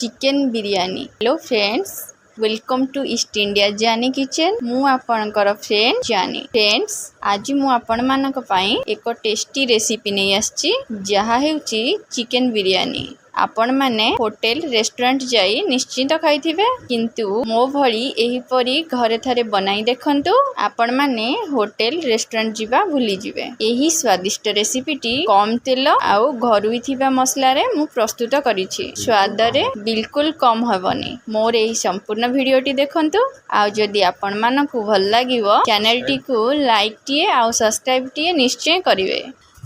Chicken biryani. Hello friends, welcome to East India Jani Kitchen. ମୁଁ ଆପଣଙ୍କର friend ଜାନି। Friends, ଆଜି ମୁଁ ଆପଣମାନଙ୍କ ପାଇଁ ଏକ ଟେଷ୍ଟି ରେସିପି ନେଇ ଆସିଛି, ଯାହା ହେଉଛି ଚିକେନ୍ ବିରିୟାନୀ। ଆପଣମାନେ ହୋଟେଲ, ରେଷ୍ଟୁରାଣ୍ଟ ଯାଇ ନିଶ୍ଚିତ ଖାଇଥିବେ, କିନ୍ତୁ ମୋ ଭଳି ଏହିପରି ଘରେ ଥରେ ବନାଇ ଦେଖନ୍ତୁ, ଆପଣମାନେ ହୋଟେଲ, ରେଷ୍ଟୁରାଣ୍ଟ ଯିବା ଭୁଲିଯିବେ। ଏହି ସ୍ୱାଦିଷ୍ଟ ରେସିପିଟି କମ୍ ତେଲ ଆଉ ଘରୋଇ ଥିବା ମସଲାରେ ମୁଁ ପ୍ରସ୍ତୁତ କରିଛି। ସ୍ୱାଦରେ ବିଲକୁଲ କମ୍ ହେବନି। ମୋର ଏହି ସମ୍ପୂର୍ଣ୍ଣ ଭିଡ଼ିଓଟି ଦେଖନ୍ତୁ, ଆଉ ଯଦି ଆପଣମାନଙ୍କୁ ଭଲ ଲାଗିବ, ଚ୍ୟାନେଲଟିକୁ ଲାଇକ୍ଟିଏ ଆଉ ସବସ୍କ୍ରାଇବଟିଏ ନିଶ୍ଚୟ କରିବେ।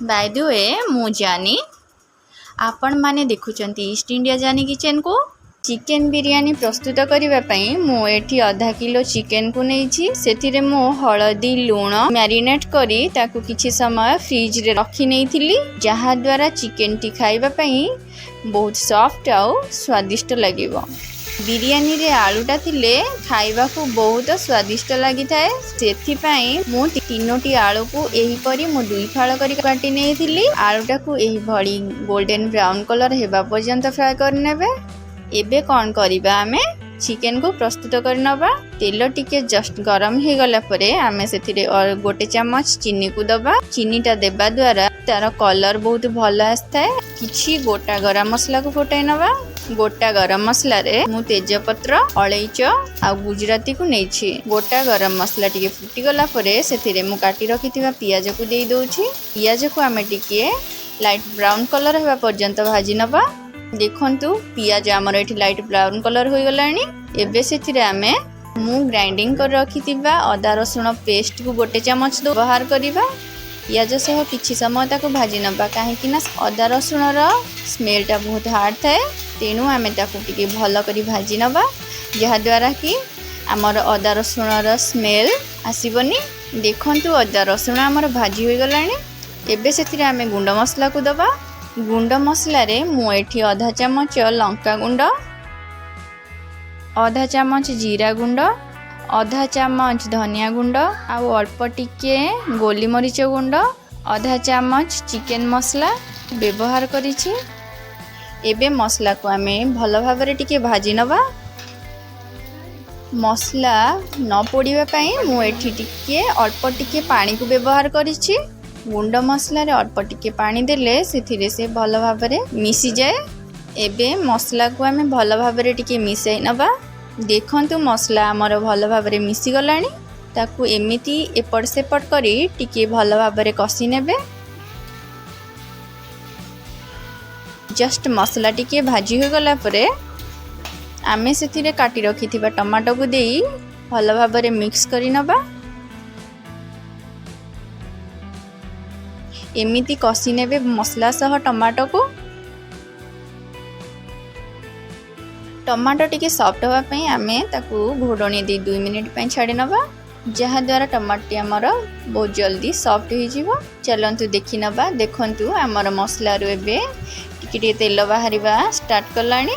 ବାଇ ଦ we, ମୁଁ ଜାନି, ଆପଣମାନେ ଦେଖୁଛନ୍ତି ଇଷ୍ଟ ଇଣ୍ଡିଆ ଜାନି କିଚେନ୍କୁ। ଚିକେନ୍ ବିରିୟାନୀ ପ୍ରସ୍ତୁତ କରିବା ପାଇଁ ମୁଁ ଏଠି ଅଧା କିଲୋ ଚିକେନ୍କୁ ନେଇଛି। ସେଥିରେ ମୁଁ ହଳଦୀ, ଲୁଣ ମ୍ୟାରିନେଟ୍ କରି ତାକୁ କିଛି ସମୟ ଫ୍ରିଜରେ ରଖି ନେଇଥିଲି, ଯାହାଦ୍ୱାରା ଚିକେନ୍ଟି ଖାଇବା ପାଇଁ ବହୁତ ସଫ୍ଟ ଆଉ ସ୍ୱାଦିଷ୍ଟ ଲାଗିବ। ବିରିୟାନୀରେ ଆଳୁଟା ଥିଲେ ଖାଇବାକୁ ବହୁତ ସ୍ୱାଦିଷ୍ଟ ଲାଗିଥାଏ। ସେଥିପାଇଁ ମୁଁ ତିନୋଟି ଆଳୁକୁ ଏହିପରି ମୁଁ ଦୁଇ ଫାଳ କରି କାଟି ନେଇଥିଲି। ଆଳୁଟାକୁ ଏହିଭଳି ଗୋଲ୍ଡେନ୍ ବ୍ରାଉନ୍ କଲର୍ ହେବା ପର୍ଯ୍ୟନ୍ତ ଫ୍ରାଏ କରିନେବେ। ଏବେ କ'ଣ କରିବା? ଆମେ ଚିକେନକୁ ପ୍ରସ୍ତୁତ କରିନେବା। ତେଲ ଟିକେ ଜଷ୍ଟ ଗରମ ହେଇଗଲା ପରେ ଆମେ ସେଥିରେ ଗୋଟେ ଚାମଚ ଚିନିକୁ ଦେବା। ଚିନିଟା ଦେବା ଦ୍ୱାରା ତାର କଲର୍ ବହୁତ ଭଲ ଆସିଥାଏ। କିଛି ଗୋଟା ଗରମ ମସଲାକୁ ଫୁଟାଇ ନେବା। ଗୋଟା ଗରମ ମସଲାରେ ମୁଁ ତେଜପତ୍ର, ଅଳେଇଚ ଆଉ ଗୁଜୁରାତିକୁ ନେଇଛି। ଗୋଟା ଗରମ ମସଲା ଟିକେ ଫୁଟିଗଲା ପରେ ସେଥିରେ ମୁଁ କାଟି ରଖିଥିବା ପିଆଜକୁ ଦେଇ ଦେଉଛି। ପିଆଜକୁ ଆମେ ଟିକିଏ ଲାଇଟ୍ ବ୍ରାଉନ୍ କଲର୍ ହେବା ପର୍ଯ୍ୟନ୍ତ ଭାଜି ନେବା। ଦେଖନ୍ତୁ, ପିଆଜ ଆମର ଏଠି ଲାଇଟ୍ ବ୍ରାଉନ୍ କଲର୍ ହୋଇଗଲାଣି। ଏବେ ସେଥିରେ ଆମେ ମୁଁ ଗ୍ରାଇଣ୍ଡିଙ୍ଗ କରି ରଖିଥିବା ଅଦା ରସୁଣ ପେଷ୍ଟକୁ ଗୋଟେ ଚାମଚ ବ୍ୟବହାର କରିବା। ପିଆଜ ସହ କିଛି ସମୟ ତାକୁ ଭାଜି ନେବା, କାହିଁକି ନା ଅଦା ରସୁଣର ସ୍ମେଲଟା ବହୁତ ହାର୍ଡ଼ ଥାଏ। ତେଣୁ ଆମେ ତାକୁ ଟିକେ ଭଲ କରି ଭାଜି ନେବା, ଯାହାଦ୍ୱାରା କି ଆମର ଅଦା ରସୁଣର ସ୍ମେଲ ଆସିବନି। ଦେଖନ୍ତୁ, ଅଦା ରସୁଣ ଆମର ଭାଜି ହୋଇଗଲାଣି। ଏବେ ସେଥିରେ ଆମେ ଗୁଣ୍ଡ ମସଲାକୁ ଦେବା। ଗୁଣ୍ଡ ମସଲାରେ ମୁଁ ଏଠି ଅଧା ଚାମଚ ଲଙ୍କା ଗୁଣ୍ଡ, ଅଧା ଚାମଚ ଜିରା ଗୁଣ୍ଡ, ଅଧା ଚାମଚ ଧନିଆ ଗୁଣ୍ଡ ଆଉ ଅଳ୍ପ ଟିକେ ଗୋଲିମରିଚ ଗୁଣ୍ଡ, ଅଧା ଚାମଚ ଚିକେନ୍ ମସଲା ବ୍ୟବହାର କରିଛି। ଏବେ ମସଲାକୁ ଆମେ ଭଲ ଭାବରେ ଟିକେ ଭାଜି ନେବା। ମସଲା ନ ପୋଡ଼ିବା ପାଇଁ ମୁଁ ଏଠି ଟିକେ ଅଳ୍ପ ଟିକେ ପାଣିକୁ ବ୍ୟବହାର କରିଛି। ଗୁଣ୍ଡ ମସଲାରେ ଅଳ୍ପ ଟିକେ ପାଣି ଦେଲେ ସେଥିରେ ସେ ଭଲ ଭାବରେ ମିଶିଯାଏ। ଏବେ ମସଲାକୁ ଆମେ ଭଲ ଭାବରେ ଟିକେ ମିଶାଇ ନେବା। ଦେଖନ୍ତୁ, ମସଲା ଆମର ଭଲ ଭାବରେ ମିଶିଗଲାଣି। ତାକୁ ଏମିତି ଏପଟ ସେପଟ କରି ଟିକେ ଭଲ ଭାବରେ କଷି ନେବେ। ଜଷ୍ଟ ମସଲା ଟିକେ ଭାଜି ହୋଇଗଲା ପରେ ଆମେ ସେଥିରେ କାଟି ରଖିଥିବା ଟମାଟୋକୁ ଦେଇ ଭଲ ଭାବରେ ମିକ୍ସ କରି ନେବା। ଏମିତି କଷି ନେବେ ମସଲା ସହ ଟମାଟୋକୁ। ଟମାଟୋ ଟିକେ ସଫ୍ଟ ହେବା ପାଇଁ ଆମେ ତାକୁ ଘୋଡ଼ଣୀ ଦେଇ 2 ମିନିଟ୍ ପାଇଁ ଛାଡ଼ି ନେବା, ଯାହାଦ୍ୱାରା ଟମାଟୋଟି ଆମର ବହୁତ ଜଲ୍ଦି ସଫ୍ଟ ହେଇଯିବ। ଚାଲନ୍ତୁ ଦେଖିନେବା। ଦେଖନ୍ତୁ, ଆମର ମସଲାରୁ ଏବେ ଟିକେ ଟିକେ ତେଲ ବାହାରିବା ଷ୍ଟାର୍ଟ କଲାଣି।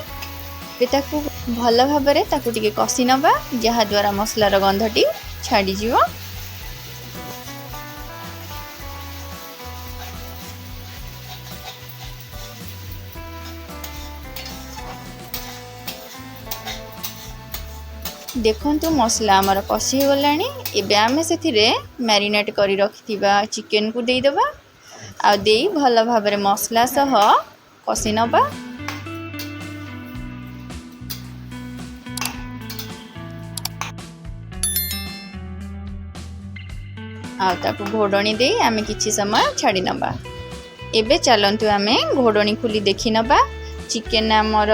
ଏବେ ତାକୁ ଭଲ ଭାବରେ ତାକୁ ଟିକେ କଷି ନେବା, ଯାହାଦ୍ୱାରା ମସଲାର ଗନ୍ଧଟି ଛାଡ଼ିଯିବ। ଦେଖନ୍ତୁ, ମସଲା ଆମର କଷି ହେଇଗଲାଣି। ଏବେ ଆମେ ସେଥିରେ ମ୍ୟାରିନେଟ୍ କରି ରଖିଥିବା ଚିକେନକୁ ଦେଇଦେବା ଆଉ ଦେଇ ଭଲ ଭାବରେ ମସଲା ସହ କଷି ନେବା। ଆଉ ତାକୁ ଘୋଡ଼ଣୀ ଦେଇ ଆମେ କିଛି ସମୟ ଛାଡ଼ି ନେବା। ଏବେ ଚାଲନ୍ତୁ ଆମେ ଘୋଡ଼ଣୀ ଖୋଲି ଦେଖି ନେବା, ଚିକେନ ଆମର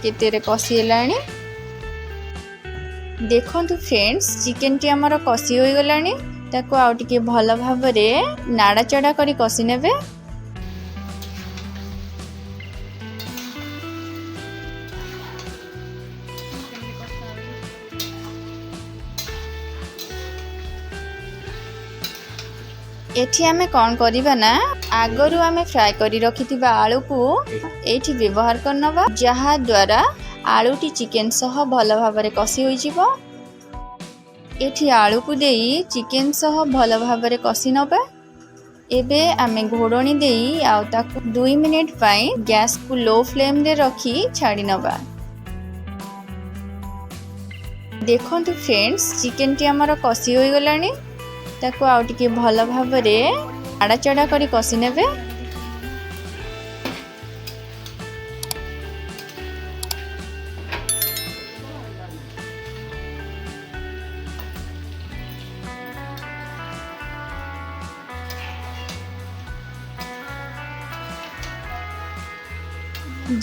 କେତେରେ କଷି ହେଲାଣି। ଦେଖନ୍ତୁ ଫ୍ରେଣ୍ଡସ୍, ଚିକେନଟି ଆମର କଷି ହୋଇଗଲାଣି। ତାକୁ ଆଉ ଟିକେ ଭଲ ଭାବରେ ନାଡ଼ା ଚଡ଼ା କରି କଷି ନେବେ। କେମିତି କଷା ହେଉଛି? ଏଠି ଆମେ କ'ଣ କରିବା ନା, ଆଗରୁ ଆମେ ଫ୍ରାଏ କରି ରଖିଥିବା ଆଳୁକୁ ଏଇଠି ବ୍ୟବହାର କରିନେବା, ଯାହାଦ୍ୱାରା ଆଳୁଟି ଚିକେନ ସହ ଭଲ ଭାବରେ କଷି ହୋଇଯିବ। ଏଠି ଆଳୁକୁ ଦେଇ ଚିକେନ ସହ ଭଲ ଭାବରେ କଷି ନେବା। ଏବେ ଆମେ ଘୋଡ଼ଣୀ ଦେଇ ଆଉ ତାକୁ 2 ମିନିଟ୍ ପାଇଁ ଗ୍ୟାସକୁ ଲୋ ଫ୍ଲେମ୍ରେ ରଖି ଛାଡ଼ି ନେବା। ଦେଖନ୍ତୁ ଫ୍ରେଣ୍ଡସ୍, ଚିକେନଟି ଆମର କଷି ହୋଇଗଲାଣି। ତାକୁ ଆଉ ଟିକେ ଭଲ ଭାବରେ ଆଡ଼ାଚଡ଼ା କରି କଷି ନେବେ।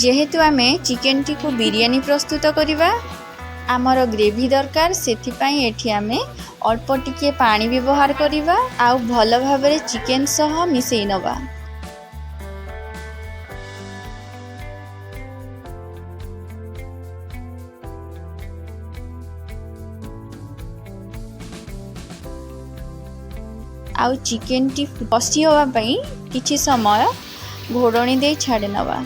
ଯେହେତୁ ଆମେ ଚିକେନଟିକୁ ବିରିୟାନୀ ପ୍ରସ୍ତୁତ କରିବା, ଆମର ଗ୍ରେଭି ଦରକାର, ସେଥିପାଇଁ ଏଠି ଆମେ ଅଳ୍ପ ଟିକିଏ ପାଣି ବ୍ୟବହାର କରିବା ଆଉ ଭଲ ଭାବରେ ଚିକେନ ସହ ମିଶାଇ ନେବା। ଆଉ ଚିକେନଟି କଷି ହେବା ପାଇଁ କିଛି ସମୟ ଘୋଡ଼ଣୀ ଦେଇ ଛାଡ଼ି ନେବା।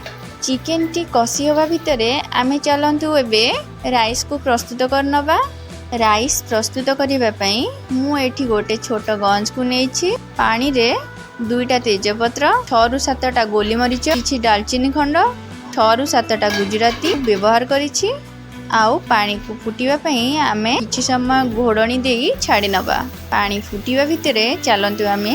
ଚିକେନଟି କଷି ହେବା ଭିତରେ ଆମେ ଚାଲନ୍ତୁ ଏବେ ରାଇସ୍କୁ ପ୍ରସ୍ତୁତ କରିନେବା। ରାଇସ୍ ପ୍ରସ୍ତୁତ କରିବା ପାଇଁ ମୁଁ ଏଠି ଗୋଟେ ଛୋଟ ଗଞ୍ଜକୁ ନେଇଛି। ପାଣିରେ ଦୁଇଟା ତେଜପତ୍ର, 6ରୁ 7ଟା ଗୋଲିମରିଚ, କିଛି ଡାଲଚିନି ଖଣ୍ଡ, 6ରୁ 7ଟା ଗୁଜୁରାତି ବ୍ୟବହାର କରିଛି। ଆଉ ପାଣିକୁ ଫୁଟିବା ପାଇଁ ଆମେ କିଛି ସମୟ ଘୋଡ଼ଣୀ ଦେଇ ଛାଡ଼ି ନେବା। ପାଣି ଫୁଟିବା ଭିତରେ ଚାଲନ୍ତୁ ଆମେ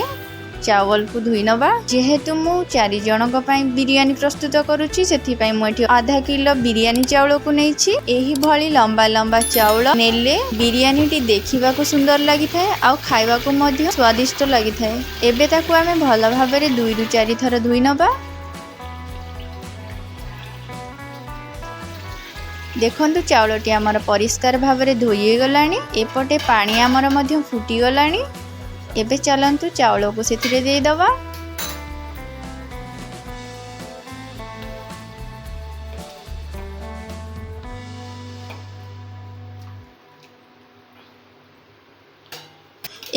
ଚାଉଳକୁ ଧୋଇ ନେବା। ଯେହେତୁ ମୁଁ ଚାରି ଜଣଙ୍କ ପାଇଁ ବିରିୟାନୀ ପ୍ରସ୍ତୁତ କରୁଛି, ସେଥିପାଇଁ ମୁଁ ଏଠି ଅଧା କିଲୋ ବିରିୟାନୀ ଚାଉଳକୁ ନେଇଛି। ଏହିଭଳି ଲମ୍ବା ଲମ୍ବା ଚାଉଳ ନେଲେ ବିରିୟାନୀଟି ଦେଖିବାକୁ ସୁନ୍ଦର ଲାଗିଥାଏ ଆଉ ଖାଇବାକୁ ମଧ୍ୟ ସ୍ୱାଦିଷ୍ଟ ଲାଗିଥାଏ। ଏବେ ତାକୁ ଆମେ ଭଲ ଭାବରେ 2ରୁ 4 ଥର ଧୋଇ ନେବା। ଦେଖନ୍ତୁ, ଚାଉଳଟି ଆମର ପରିଷ୍କାର ଭାବରେ ଧୋଇ ହେଇଗଲାଣି। ଏପଟେ ପାଣି ଆମର ମଧ୍ୟ ଫୁଟିଗଲାଣି। ଏବେ ଚାଲନ୍ତୁ ଚାଉଳକୁ ସେଥିରେ ଦେଇଦେବା।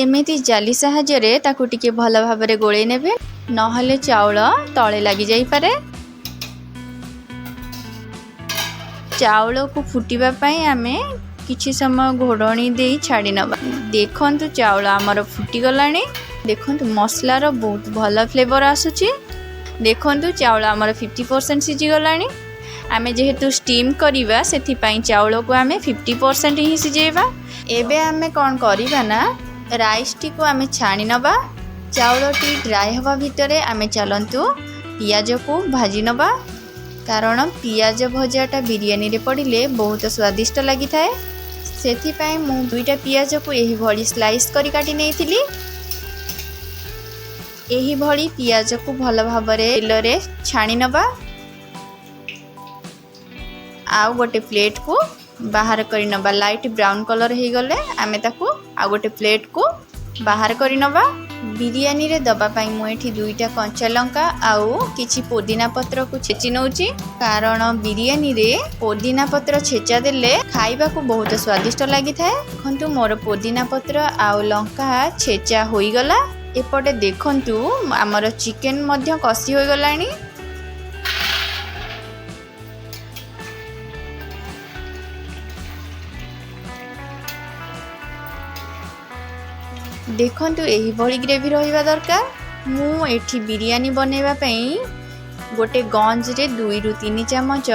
ଏମିତି ଜାଲି ସାହାଯ୍ୟରେ ତାକୁ ଟିକେ ଭଲ ଭାବରେ ଗୋଳେଇ ନେବେ, ନହେଲେ ଚାଉଳ ତଳେ ଲାଗିଯାଇପାରେ। ଚାଉଳକୁ ଫୁଟିବା ପାଇଁ ଆମେ କିଛି ସମୟ ଘୋଡ଼ଣୀ ଦେଇ ଛାଡ଼ି ନେବା। ଦେଖନ୍ତୁ, ଚାଉଳ ଆମର ଫୁଟିଗଲାଣି। ଦେଖନ୍ତୁ, ମସଲାର ବହୁତ ଭଲ ଫ୍ଲେଭର ଆସୁଛି। ଦେଖନ୍ତୁ, ଚାଉଳ ଆମର 50% ସିଝିଗଲାଣି। ଆମେ ଯେହେତୁ ଷ୍ଟିମ୍ କରିବା, ସେଥିପାଇଁ ଚାଉଳକୁ ଆମେ 50% ହିଁ ସିଝେଇବା। ଏବେ ଆମେ କ'ଣ କରିବା ନା, ରାଇସ୍ଟିକୁ ଆମେ ଛାଣି ନେବା। ଚାଉଳଟି ଡ୍ରାଏ ହେବା ଭିତରେ ଆମେ ଚାଲନ୍ତୁ ପିଆଜକୁ ଭାଜି ନେବା, କାରଣ ପିଆଜ ଭଜାଟା ବିରିୟାନୀରେ ପଡ଼ିଲେ ବହୁତ ସ୍ୱାଦିଷ୍ଟ ଲାଗିଥାଏ। ସେଥିପାଇଁ ମୁଁ ଦୁଇଟା ପିଆଜକୁ ଏହିଭଳି ସ୍ଲାଇସ୍ କରି କାଟି ନେଇଥିଲି। ଏହିଭଳି ପିଆଜକୁ ଭଲ ଭାବରେ ତେଲରେ ଛାଣି ନେବା ଆଉ ଗୋଟେ ପ୍ଲେଟ୍କୁ ବାହାର କରି ନେବା। ଲାଇଟ୍ ବ୍ରାଉନ୍ କଲର୍ ହେଇଗଲେ ଆମେ ତାକୁ ଆଉ ଗୋଟେ ପ୍ଲେଟ୍କୁ ବାହାର କରି ନେବା। ବିରିୟାନୀରେ ଦେବା ପାଇଁ ମୁଁ ଏଠି ଦୁଇଟା କଞ୍ଚା ଲଙ୍କା ଆଉ କିଛି ପୋଦିନା ପତ୍ରକୁ ଛେଚି ନେଉଛି, କାରଣ ବିରିୟାନୀରେ ପୋଦିନା ପତ୍ର ଛେଚା ଦେଲେ ଖାଇବାକୁ ବହୁତ ସ୍ୱାଦିଷ୍ଟ ଲାଗିଥାଏ। ଦେଖନ୍ତୁ, ମୋର ପୋଦିନା ପତ୍ର ଆଉ ଲଙ୍କା ଛେଚା ହୋଇଗଲା। ଏପଟେ ଦେଖନ୍ତୁ, ଆମର ଚିକେନ ମଧ୍ୟ କଷି ହୋଇଗଲାଣି। ଦେଖନ୍ତୁ, ଏହିଭଳି ଗ୍ରେଭି ରହିବା ଦରକାର। ମୁଁ ଏଠି ବିରିୟାନୀ ବନେଇବା ପାଇଁ ଗୋଟେ ଗଞ୍ଜରେ 2ରୁ 3 ଚାମଚ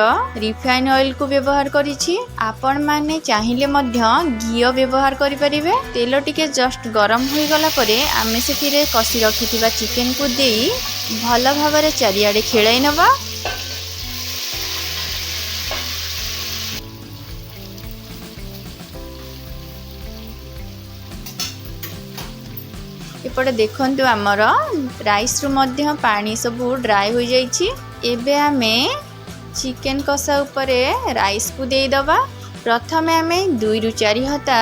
ରିଫାଇନ୍ ଅଏଲ୍କୁ ବ୍ୟବହାର କରିଛି। ଆପଣମାନେ ଚାହିଁଲେ ମଧ୍ୟ ଘିଅ ବ୍ୟବହାର କରିପାରିବେ। ତେଲ ଟିକେ ଜଷ୍ଟ ଗରମ ହୋଇଗଲା ପରେ ଆମେ ସେଥିରେ କଷି ରଖିଥିବା ଚିକେନକୁ ଦେଇ ଭଲ ଭାବରେ ଚାରିଆଡ଼େ ଖେଳାଇ ନେବା। ଏପଟେ ଦେଖନ୍ତୁ, ଆମର ରାଇସ୍ରୁ ମଧ୍ୟ ପାଣି ସବୁ ଡ୍ରାଏ ହୋଇଯାଇଛି। ଏବେ ଆମେ ଚିକେନ କଷା ଉପରେ ରାଇସ୍କୁ ଦେଇଦେବା। ପ୍ରଥମେ ଆମେ 2ରୁ 4 ହତା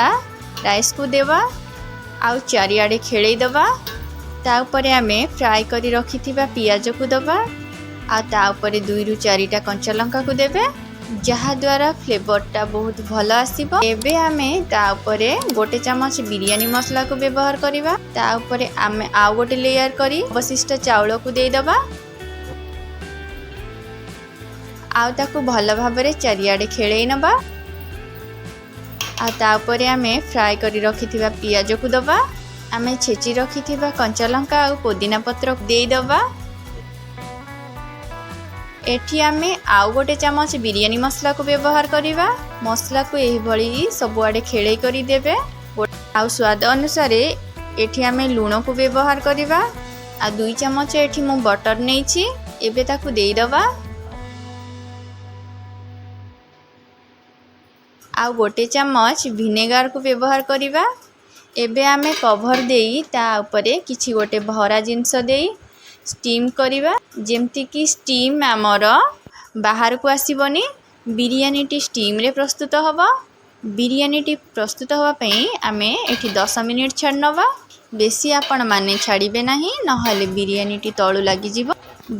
ରାଇସ୍କୁ ଦେବା ଆଉ ଚାରିଆଡ଼େ ଖେଳେଇ ଦେବା। ତା ଉପରେ ଆମେ ଫ୍ରାଏ କରି ରଖିଥିବା ପିଆଜକୁ ଦେବା ଆଉ ତା ଉପରେ 2ରୁ 4ଟା କଞ୍ଚା ଲଙ୍କାକୁ ଦେବେ, ଯାହାଦ୍ୱାରା ଫ୍ଲେଭରଟା ବହୁତ ଭଲ ଆସିବ। ଏବେ ଆମେ ତା ଉପରେ ଗୋଟେ ଚାମଚ ବିରିୟାନୀ ମସଲାକୁ ବ୍ୟବହାର କରିବା। ତା ଉପରେ ଆମେ ଆଉ ଗୋଟେ ଲେୟାର କରି ଅବଶିଷ୍ଟ ଚାଉଳକୁ ଦେଇଦେବା ଆଉ ତାକୁ ଭଲ ଭାବରେ ଚାରିଆଡ଼େ ଖେଳେଇ ନେବା। ଆଉ ତା ଉପରେ ଆମେ ଫ୍ରାଏ କରି ରଖିଥିବା ପିଆଜକୁ ଦେବା। ଆମେ ଛେଚି ରଖିଥିବା କଞ୍ଚା ଲଙ୍କା ଆଉ ପୋଦିନା ପତ୍ର ଦେଇଦେବା। ଏଠି ଆମେ ଆଉ ଗୋଟେ ଚାମଚ ବିରିୟାନୀ ମସଲାକୁ ବ୍ୟବହାର କରିବା। ମସଲାକୁ ଏହିଭଳି ସବୁଆଡ଼େ ଖେଳେଇ କରିଦେବେ। ଆଉ ସ୍ୱାଦ ଅନୁସାରେ ଏଠି ଆମେ ଲୁଣକୁ ବ୍ୟବହାର କରିବା। ଆଉ 2 ଚାମଚ ଏଠି ମୁଁ ବଟର ନେଇଛି, ଏବେ ତାକୁ ଦେଇଦେବା। ଆଉ 1 ଚାମଚ ଭିନେଗାରକୁ ବ୍ୟବହାର କରିବା। ଏବେ ଆମେ କଭର ଦେଇ ତା ଉପରେ କିଛି ଗୋଟେ ଭରା ଜିନିଷ ଦେଇ ଷ୍ଟିମ୍ କରିବା, ଯେମିତିକି ଷ୍ଟିମ୍ ଆମର ବାହାରକୁ ଆସିବନି। ବିରିୟାନୀଟି ଷ୍ଟିମ୍ରେ ପ୍ରସ୍ତୁତ ହେବ। ବିରିୟାନୀଟି ପ୍ରସ୍ତୁତ ହେବା ପାଇଁ ଆମେ ଏଠି 10 ମିନିଟ୍ ଛାଡ଼ି ନେବା। ବେଶୀ ଆପଣମାନେ ଛାଡ଼ିବେ ନାହିଁ, ନହେଲେ ବିରିୟାନୀଟି ତଳୁ ଲାଗିଯିବ।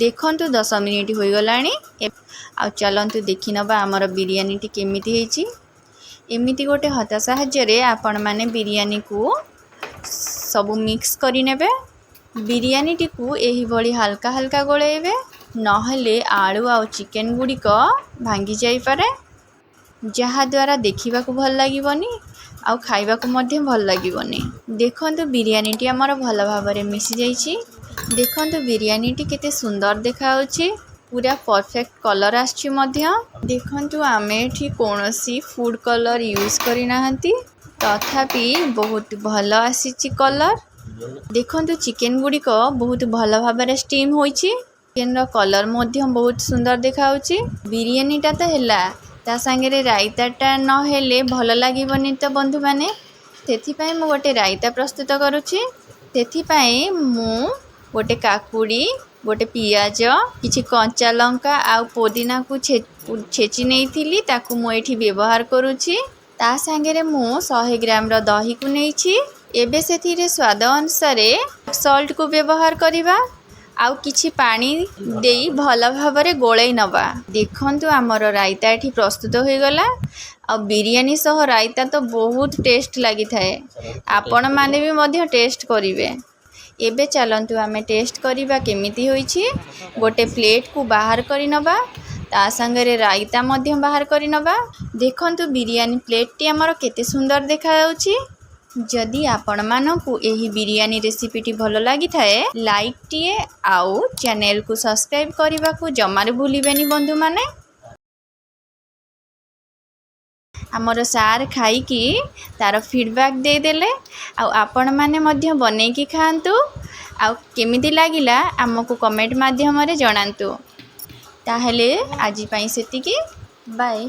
ଦେଖନ୍ତୁ, 10 ମିନିଟ୍ ହୋଇଗଲାଣି। ଆଉ ଚାଲନ୍ତୁ ଦେଖିନେବା ଆମର ବିରିୟାନୀଟି କେମିତି ହେଇଛି। ଏମିତି ଗୋଟେ ହତା ସାହାଯ୍ୟରେ ଆପଣମାନେ ବିରିୟାନୀକୁ ସବୁ ମିକ୍ସ କରିନେବେ। ବିରିୟାନୀଟିକୁ ଏହିଭଳି ହାଲକା ହାଲକା ଗୋଳେଇବେ, ନହେଲେ ଆଳୁ ଆଉ ଚିକେନ୍ ଗୁଡ଼ିକ ଭାଙ୍ଗି ଯାଇପାରେ, ଯାହାଦ୍ୱାରା ଦେଖିବାକୁ ଭଲ ଲାଗିବନି ଆଉ ଖାଇବାକୁ ମଧ୍ୟ ଭଲ ଲାଗିବନି। ଦେଖନ୍ତୁ, ବିରିୟାନୀଟି ଆମର ଭଲ ଭାବରେ ମିଶିଯାଇଛି। ଦେଖନ୍ତୁ, ବିରିୟାନୀଟି କେତେ ସୁନ୍ଦର ଦେଖାଯାଉଛି। ପୁରା ପରଫେକ୍ଟ କଲର୍ ଆସିଛି ମଧ୍ୟ। ଦେଖନ୍ତୁ, ଆମେ ଏଠି କୌଣସି ଫୁଡ଼୍ କଲର୍ ୟୁଜ୍ କରିନାହାନ୍ତି, ତଥାପି ବହୁତ ଭଲ ଆସିଛି କଲର୍। ଦେଖନ୍ତୁ, ଚିକେନ୍ ଗୁଡ଼ିକ ବହୁତ ଭଲ ଭାବରେ ଷ୍ଟିମ୍ ହୋଇଛି। ଚିକେନ୍ର କଲର୍ ମଧ୍ୟ ବହୁତ ସୁନ୍ଦର ଦେଖାଯାଉଛି। ବିରିୟାନୀଟା ତ ହେଲା, ତା ସାଙ୍ଗରେ ରାଇତାଟା ନହେଲେ ଭଲ ଲାଗିବନି ତ ବନ୍ଧୁମାନେ। ସେଥିପାଇଁ ମୁଁ ଗୋଟେ ରାଇତା ପ୍ରସ୍ତୁତ କରୁଛି। ସେଥିପାଇଁ ମୁଁ ଗୋଟେ କାକୁଡ଼ି, ଗୋଟେ ପିଆଜ, କିଛି କଞ୍ଚା ଲଙ୍କା ଆଉ ପୋଦିନାକୁ ଛେଚି ନେଇଥିଲି, ତାକୁ ମୁଁ ଏଠି ବ୍ୟବହାର କରୁଛି। ତା ସାଙ୍ଗରେ ମୁଁ 100 ଗ୍ରାମର ଦହିକୁ ନେଇଛି। ଏବେ ସେଥିରେ ସ୍ୱାଦ ଅନୁସାରେ ସଲ୍ଟକୁ ବ୍ୟବହାର କରିବା ଆଉ କିଛି ପାଣି ଦେଇ ଭଲ ଭାବରେ ଗୋଳେଇ ନେବା। ଦେଖନ୍ତୁ, ଆମର ରାଇତା ଏଠି ପ୍ରସ୍ତୁତ ହୋଇଗଲା। ଆଉ ବିରିୟାନୀ ସହ ରାଇତା ତ ବହୁତ ଟେଷ୍ଟ ଲାଗିଥାଏ। ଆପଣମାନେ ବି ମଧ୍ୟ ଟେଷ୍ଟ କରିବେ। ଏବେ ଚାଲନ୍ତୁ ଆମେ ଟେଷ୍ଟ କରିବା କେମିତି ହୋଇଛି। ଗୋଟେ ପ୍ଲେଟ୍କୁ ବାହାର କରି ନେବା, ତା ସାଙ୍ଗରେ ରାଇତା ମଧ୍ୟ ବାହାର କରି ନେବା। ଦେଖନ୍ତୁ, ବିରିୟାନୀ ପ୍ଲେଟ୍ଟି ଆମର କେତେ ସୁନ୍ଦର ଦେଖାଯାଉଛି। ଯଦି ଆପଣମାନଙ୍କୁ ଏହି ବିରିୟାନୀ ରେସିପିଟି ଭଲ ଲାଗିଥାଏ, ଲାଇକ୍ଟିଏ ଆଉ ଚ୍ୟାନେଲକୁ ସବସ୍କ୍ରାଇବ୍ କରିବାକୁ ଜମାରୁ ଭୁଲିବେନି ବନ୍ଧୁମାନେ। ଆମର ସାର୍ ଖାଇକି ତାର ଫିଡ଼ବ୍ୟାକ୍ ଦେଇଦେଲେ। ଆଉ ଆପଣମାନେ ମଧ୍ୟ ବନେଇକି ଖାଆନ୍ତୁ ଆଉ କେମିତି ଲାଗିଲା ଆମକୁ କମେଣ୍ଟ ମାଧ୍ୟମରେ ଜଣାନ୍ତୁ। ତାହେଲେ ଆଜି ପାଇଁ ସେତିକି। ବାଏ।